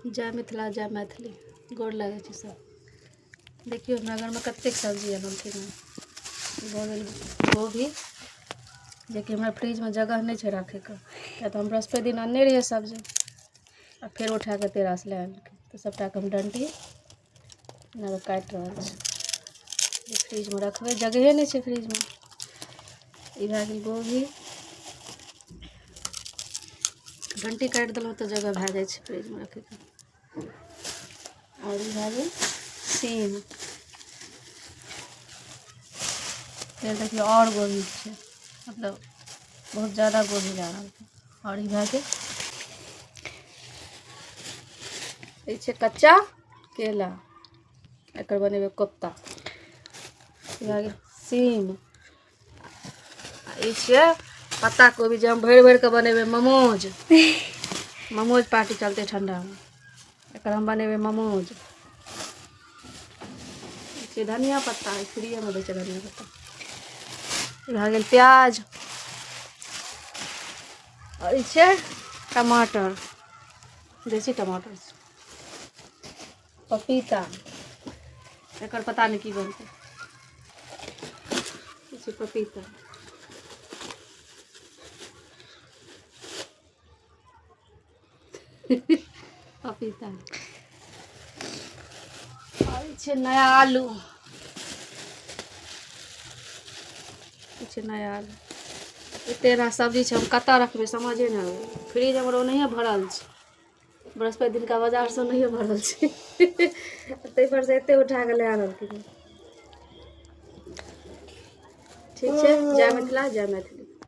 जय मिथिला जय मैथिली। गोर लगै छी सब। देखियौ हमरा घरमे कतेक सब्जी अनलखिन हँ। भऽ गेल गोभी, जेकि हमरा फ्रिजमे जगह नहि छै राखैके, किया तऽ हम बृहस्पति दिन अनने रहियै सब्जी आ फेर उठा कऽ तेरास लए आनलकै, तऽ सभटाके हम डण्टी एना कऽ काटि रहल छी। फ्रिजमे रखबै, जगहे नहि छै फ्रिजमे। ई भए गेल गोभी, डण्टी काटि देलहुँ तऽ जगह भए जाइ छै फ्रिजमे रखैके। आओर ई भए गेल सीम। फेर देखियौ आओर गोभी छै, मतलब बहुत ज्यादा गोभी लए रहल छै। आओर ई भए गेल ई छै कच्चा केला, एकर बनेबै कोफ्ता। ई भए गेल सीम। आ ई छियै पत्ता कोबी, जे हम भरि भरि कऽ बनेबै मोमोज। मोमोज पार्टी चलतै ठण्डामे, एकर हम बनेबै मोमोज। ई छै धनिया पत्ता, ई फ्रीएमे दै छै धनिया पत्ता। ई भए गेल प्याज। आओर ई छै टमाटर, देसी टमाटर छै। पपीता, एकर पता नहि की बनतै। ई छै पपीता। पपीता। आओर ई छै नया आलू, ई छै नया आलू। एते रास सब्जी छै, हम कतऽ रखबै समझे नहि आबै। फ्रिज हमर ओनाहिये भरल छै, बृहस्पति दिनका बाजारसँ ओनाहिये भरल छै, ताहि पर से एते उठा कऽ लए आनलखिन। ठीक छै, जय मिथिला जय मैथिली।